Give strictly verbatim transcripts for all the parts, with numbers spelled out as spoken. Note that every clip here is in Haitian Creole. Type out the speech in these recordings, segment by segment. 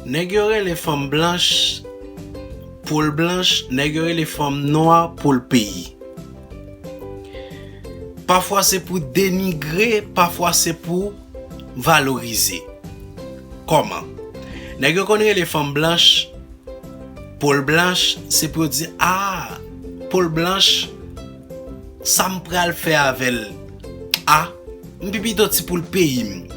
Nèg yo rele fanm blanch poul blanch, nèg yo rele fanm nwa poul peyi. Pafwa se pou denigre, pafwa se pou valorize. Kòman? Nèg yo konn rele fanm blanch poul blanch, se pou yo di, "A, poul blanch, sa m pral fè avè l? A, m pi pito ti poul peyi m.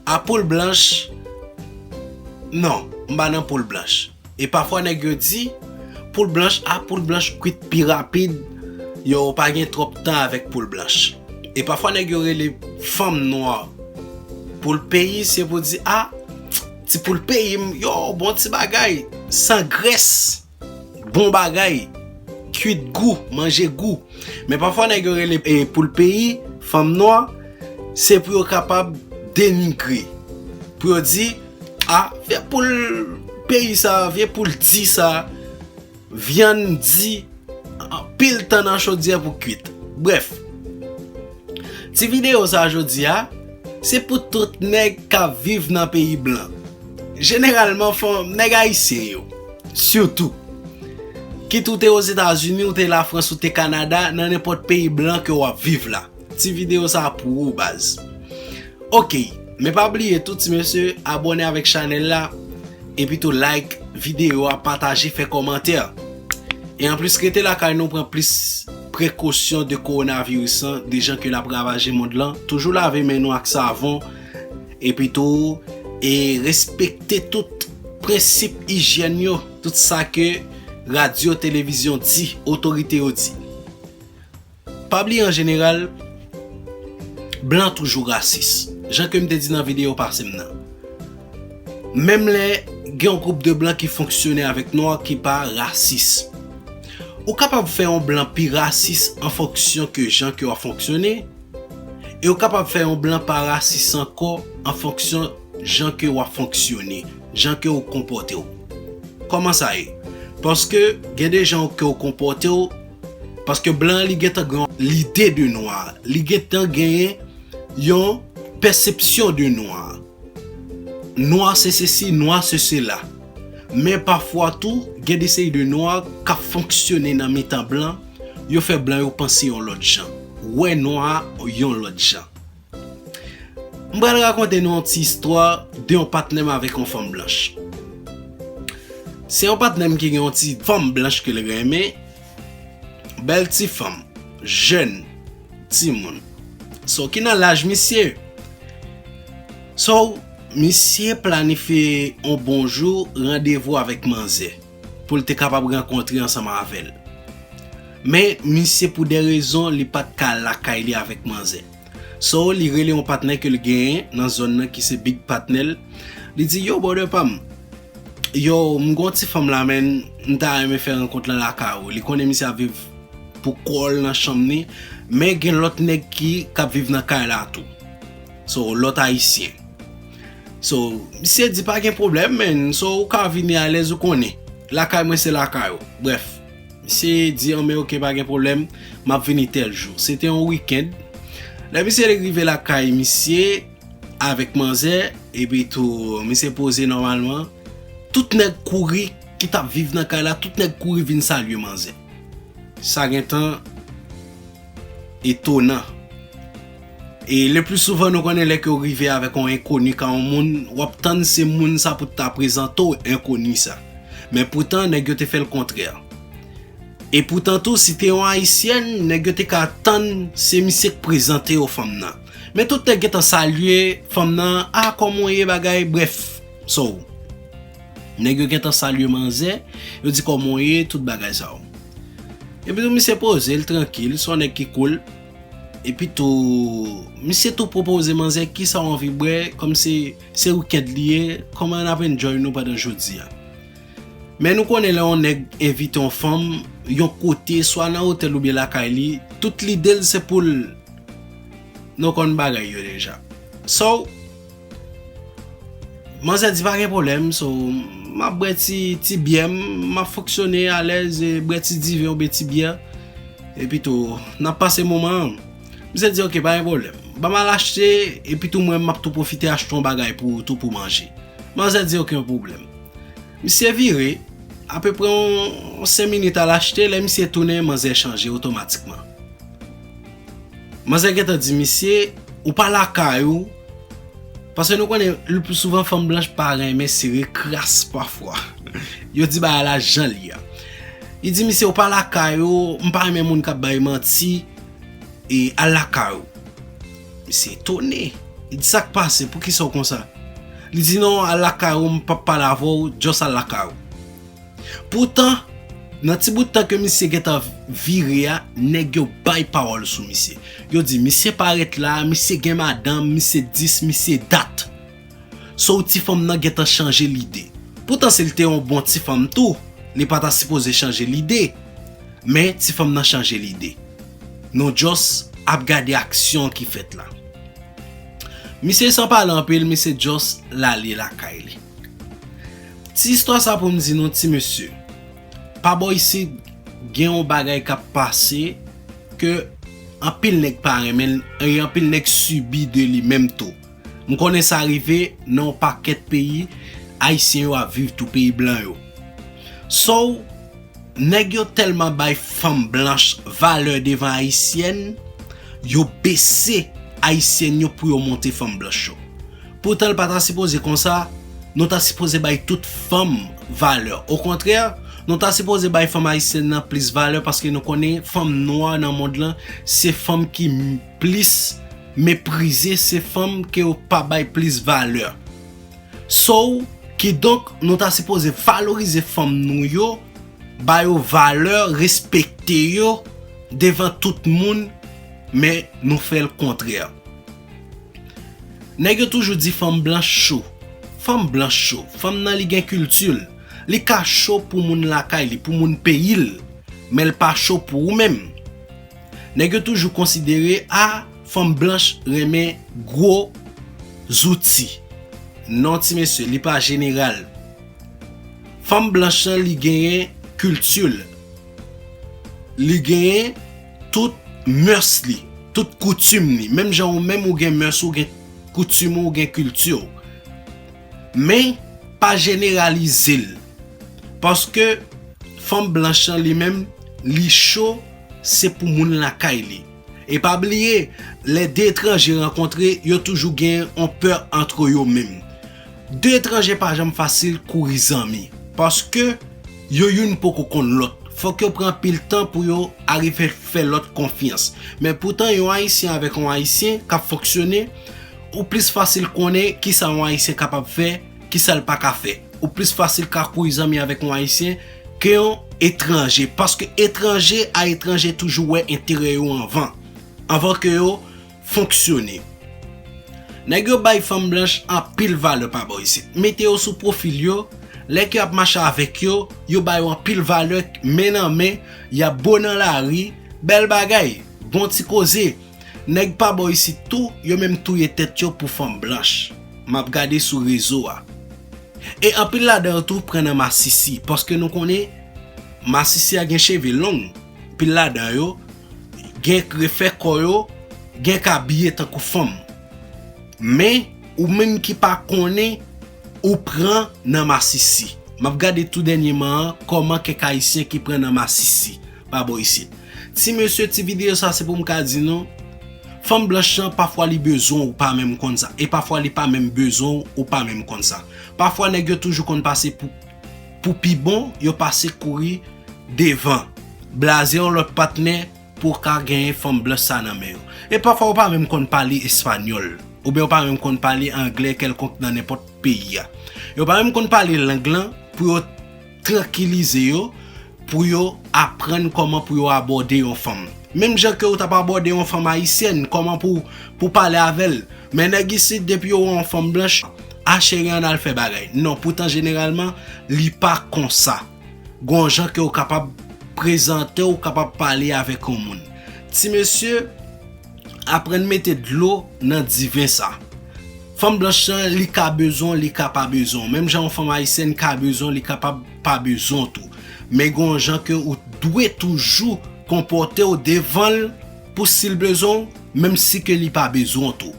A, poul blanch, non, m pa nan poul blanch." E pafwa nèg yo di, "Poul blanch, a, poul blanch kwit pi rapid, yo pa gen twòp tan avèk poul blanch." E pafwa nèg yo rele fanm nwa poul peyi, se pou di, "A, ti poul peyi m, yo, bon ti bagay, san grès, bon bagay, kwit gou, manje gou." Men pafwa nèg yo rele, e, poul peyi, fanm nwa, se pou yo kapab denigre. Pou yo di, "A, vye poul peyi sa, vye poul di sa, vyann di, anpil tan nan chodyè pou kwit." Brèf, ti videyo sa jodi a, se pou tout nèg k ap viv nan peyi blan. Jeneralman, fanm, nèg ayisyen yo, sitou. Kit ou te Ozetazini, ou te Lafrans, ou te Kanada, nan nenpòt peyi blan ke w ap viv la. Ti videyo sa pou ou, baz. Ok, men pa bliye tou, ti mesye, abòne avèk chanèl la, epi tou like videyo a, pataje, fè kòmantè. E anplis, rete lakay nou, pran plis prekosyon de kowonaviris lan, de jan ke l ap ravaje mond lan. Toujou lave men nou ak savon, epi tou, e respekte tout prensip ijyèn yo, tout sa ke radyo, televizyon di, otorite yo di. Pa bliye, an jeneral, blan toujou rasis. Jan ke m te di nan videyo pase m nan. Menm lè gen yon gwoup de blan ki fonksyone avèk nwa ki pa rasis. Ou kapab fè yon blan pi rasis an fonksyon ke jan ke w ap fonksyone, e ou kapab fè yon blan pa rasis ankò an fonksyon jan ke w ap fonksyone, jan ke w konpòte w. Kòman sa ye? Paske gen de jan ke w konpòte w, paske blan an li gentan gen yon lide de nwa, li gentan genyen yon pèsepsyon de nwa. Nwa se sesi, nwa se sela. Men pafwa tou, gen de seri de nwa k ap fonksyone nan mitan blan, yo fè blan yo panse yon lòt jan, wè nwa a yon lòt jan. M pral rakonte nou yon ti istwa de yon patnè m avèk yon fanm blanch. Se yon patnè m ki gen yon ti fanm blanch ke l renmen, bèl ti fanm, jèn, timoun. So, ki nan laj misye. So, misye planifye yon bon jou randevou avèk manzè pou l te kapab rankontre ansanm avè l. Men, misye pou de rezon, li pa t ka al lakay li avèk manzè. So, li rele yon patnè ke l genyen nan zòn nan ki se big patnè l. Li di, "Yo, brother pa m, yo, m gon ti fanm la, men m ta renmen fè rankont lan lakay ou." Li konnen misye ap viv pou kò l nan chanm ni, men gen lòt nèg ki k ap viv nan kay la tou. So, lòt ayisyen. So, misye di, "Pa gen pwoblèm, men. So, ou ka vini alèz, ou konnen. Lakay mwen se lakay ou." Brèf, misye di, "Anben, oke, pa gen pwoblèm. M ap vini tèl jou." Se te yon wikenn. Lè misye rive lakay misye avèk manzè, epi tou, misye poze nòmalman. Tout nèg kouri ki t ap viv nan kay la, tout nèg kouri vin salye manzè. Sa gentan etonan. E le pli souvan, nou konnen lè ke w rive avèk yon enkoni ka yon moun, w ap tann se moun sa pou ta prezante w enkoni sa. Men poutan, nèg yo te fè l kontrè. E poutan tou, si te yon ayisyèn, nèg yo te ka tann se misye k prezante yo fanm nan. Men tout nèg gentan salye fanm nan, "A, kòman w ye, bagay?" Brèf, so, nèg yo gentan salye manzè, yo di, "Kòman w ye?" Tout bagay sa yo. Epi tou, misye poze l trankil, se yon nèg ki cool. Epi tou, misye tou pwopoze manzè, "Kisa w anvi bwè?" Kòm se, se wikenn li ye, kòman n ap enjoy nou pandan jodi a? Men nou konnen lè yon nèg envite yon fanm yon kote, swa nan otèl oubyen lakay li, tout lide l se pou l, nou konn bagay yo deja. So, manzè di, "Pa gen pwoblèm, so, m ap bwè ti, ti byè m, m ap fonksyone alèz, e bwè ti diven oubyen ti byè, epi tou, n ap pase moman an." Misye di, "Oke, pa gen pwoblèm. Ban m al achte, epi tou mwen, m ap tou pwofite achte yon bagay pou ou tou pou manje." Manzè di, "Oke, yon pwoblèm." Misye vire, apeprè yon, yon senk minit al achte, lè misye tounen, manzè chanje otomatikman. Manzè gentan di misye, ou pa lakay ou, paske nou konnen, le pli souvan, fanm blanch pa renmen sere kras pafwa. Yo di bagay la jan l ye a. Li di misye, ou pa lakay ou, m pa renmen moun k ap bay manti, e al lakay ou. Misye etone. Li di, sa k pase? Poukisa w konsa? Li di, non, al lakay ou, m p ap pale avè w, just al lakay ou. Poutan, nan ti bout tan ke misye gentan vire a, nèg yo bay pawòl sou misye. Yo di, misye pa ret la, misye gen madanm, misye dis, misye dat. So, ti fanm nan gentan chanje lide. Poutan, si l te yon bon ti fanm tou, li pa ta sipoze chanje lide. Men, ti fanm nan chanje lide. Nou just ap gade aksyon ki fèt la. Misye, san pale anpil, misye just l ale lakay li. Ti istwa sa pou m di nou, ti mesye, pa bò isit, gen yon bagay k ap pase ke anpil nèg pa renmen l, e anpil nèg sibi de li menm tou. M konnen sa rive nan yon pakèt peyi, Ayisyen yo ap viv tou, peyi blan yo. So, nèg yo tèlman bay fanm blanch valè devan Ayisyèn, yo bese Ayisyèn yo pou yo monte fanm blanch yo. Poutan, l pa ta sipoze konsa, nou ta sipoze bay tout fanm valè. Okontrè, nou ta sipoze bay fanm ayisyèn nan plis valè, paske nou konnen fanm nwa nan mond lan, se fanm ki m-, plis meprize, se fanm ke yo pa bay plis valè. So, kidonk, nou ta sipoze valorize fanm nou yo, ba yo valè, respekte yo devan tout moun, men nou fè l kontrè. Nèg yo toujou di fanm blanch cho. Fanm blanch cho. Fanm nan, li gen kilti l. Li ka cho pou moun lakay li, pou moun peyi l, men l pa cho pou ou menm. Nèg yo toujou konsidere, a, fanm blanch renmen gwo zouti. Non, ti mesye, li pa jeneral. Fanm blanch lan, li genyen kilti l. Li genyen tout mès li, tout koutim li. Menm jan ou menm ou gen mès ou, gen koutim ou, ou gen kilti w. Men, pa jeneralize l. Paske fanm blanch lan li menm, li cho, se pou moun lakay li. E pa bliye, lè de etranje rankontre, yo toujou gen yon pè antre yo menm. De etranje pa janm fasil kouri zanmi, paske yo youn poko konn lòt. Fòk yo pran anpil tan pou yo arive fè lòt konfyans. Men poutan, yon Ayisyen avèk yon Ayisyen k ap fonksyone, ou plis fasil konnen kisa yon Ayisyen kapab fè, kisa l pa ka fè. Ou plis fasil ka kouri zanmi avèk yon Ayisyen ke yon etranje. Paske etranje a etranje toujou wè enterè yo anvan, anvan ke yo fonksyone. Nèg yo bay fanm blanch anpil valè pa bò isit. Mete yo sou pwofil yo, lè ke y ap mache avèk yo, yo ba yo anpil valè, men nan men, y ap bo nan lari, bèl bagay, bon ti koze. Nèg pa bò isit tou, yo menm touye tèt yo pou fanm blanch. M ap gade sou rezo a. E anpil ladan yo tou pran nan masisi, paske nou konnen masisi a gen cheve long. Anpil ladan yo gen k refè kò yo, gen k abiye tankou fanm. Men, ou menm ki pa konnen, ou pran nan masisi. M ap gade tou dènyèman an kòman kèk Ayisyen ki pran nan masisi pa bò isit. Ti mesye, ti videyo sa se pou m ka di nou, fanm blanch lan pafwa li bezwen w, ou pa menm konn sa. E pafwa li pa menm bezwen w, ou pa menm konn sa. Pafwa nèg yo toujou konn pase pou, pou pi bon, yo pase kouri devan. Blaze yon lòt patnè pou w ka genyen fanm blanch sa nan men yo. E pafwa ou pa menm konn pale espanyòl, oubyen ou pa menm konn pale anglè kèlkonk nan nenpòt peyi a. Yo pa menm konn pale lang lan pou yo trankilize yo, pou yo aprann kòman pou yo abòde yon fanm. Menm jan ke ou t ap abòde yon fanm ayisyèn, kòman pou, pou pale avè l. Men nèg isit, depi yo wè yon fanm blanch, a cheri, ann al fè bagay. Non, poutan jeneralman, li pa konsa. Gon jan ke ou kapab prezante, ou kapab pale avèk yon moun. Ti mesye, aprann mete dlo nan diven sa. Fanm blanch lan, li ka bezwen w, li ka pa bezwen w. Menm jan yon fanm ayisyèn ka bezwen w, li kapab pa bezwen w tou. Men gon jan ke ou dwe toujou konpòte w devan l pou si l bezwen w, menm si ke li pa bezwen w tou.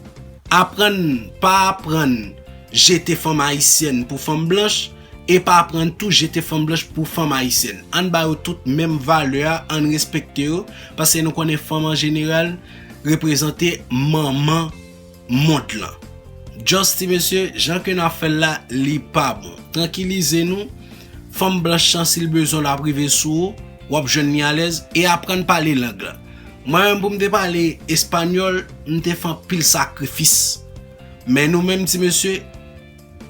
Aprann, pa aprann jete fanm ayisyèn pou fanm blanch, E pa aprann tou jete fanm blanch pou fanm ayisyèn. Ann ba yo tout menm valè a, ann respekte yo, paske nou konnen fanm an jeneral reprezante manman mond lan. Just ti mesye, jan ke n ap fè l la, li pa bon. Trankilize nou, fanm blanch lan, si l bezwen w, l ap rive sou ou, w ap jwenn li alèz, e aprann pale lang lan. Mwen menm pou m te pale espanyòl, m te fè anpil sakrifis. Men nou menm ti mesye,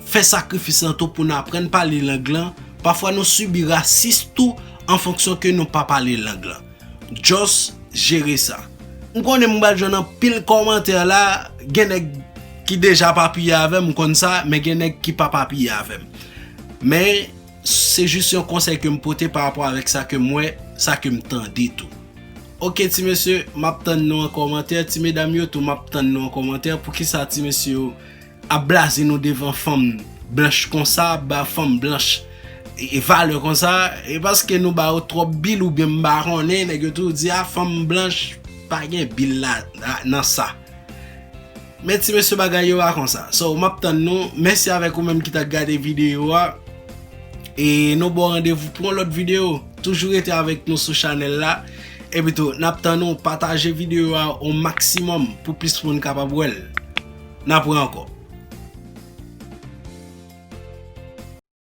fè sakrifis lan tou pou n aprann pale lang lan. Pafwa nou sibi rasis tou an fonksyon ke nou pa pale lang lan. Just jere sa. M konnen m pral jwenn anpil kòmantè la, gen nèg ki deja p apiye avè m, m konn sa, men gen nèg ki p ap apiye avè m. Men se jis yon konsèy ke m pote pa rapò avèk sa ke m wè, sa ke m tande tou. Oke ti mesye, m ap tann nou an kòmantè, ti medam yo tou, m ap tann nou an kòmantè. Poukisa ti mesye yo ap blaze nou devan fanm blanch konsa, ap ba fanm blanch e, e valè konsa? E paske nou ba yo twòp bil oubyen m pa konnen, nèg yo toujou di, a, fanm blanch pa gen bil la, la, nan sa. Men ti mesye, bagay yo pa konsa. So, m ap tann nou. Mèsi avèk ou menm ki t ap gade videyo a. E nou ba w randevou pou yon lòt videyo. Toujou rete avèk nou sou chanèl la. Epi tou, n ap tann nou pataje videyo a o maksimòm pou plis moun kapab wè l. N ap wè ankò.